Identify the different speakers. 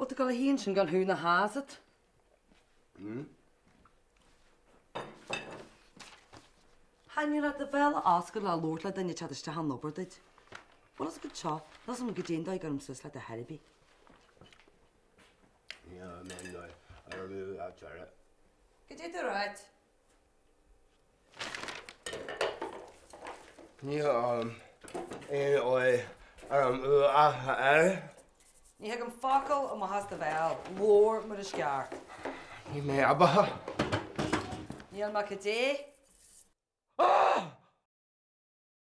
Speaker 1: Bhfuil tú ag dul a shuí ansin gan hú ná há asat? Chan ort do bhéal a oscailt le labhairt le duine ag teacht isteach chun obair duit. Bhfuil fhios agat seo, níl 's agam goidé an dóigh a gcuirim suas leat a dhath ar bith. Goidé tú ráit?
Speaker 2: Ní aon aon
Speaker 1: Ní thagann focal amach as do bhéal. Labhair mar is ceart.
Speaker 2: Níl mé ábalta.
Speaker 1: Níl mé cad é?
Speaker 2: Ah!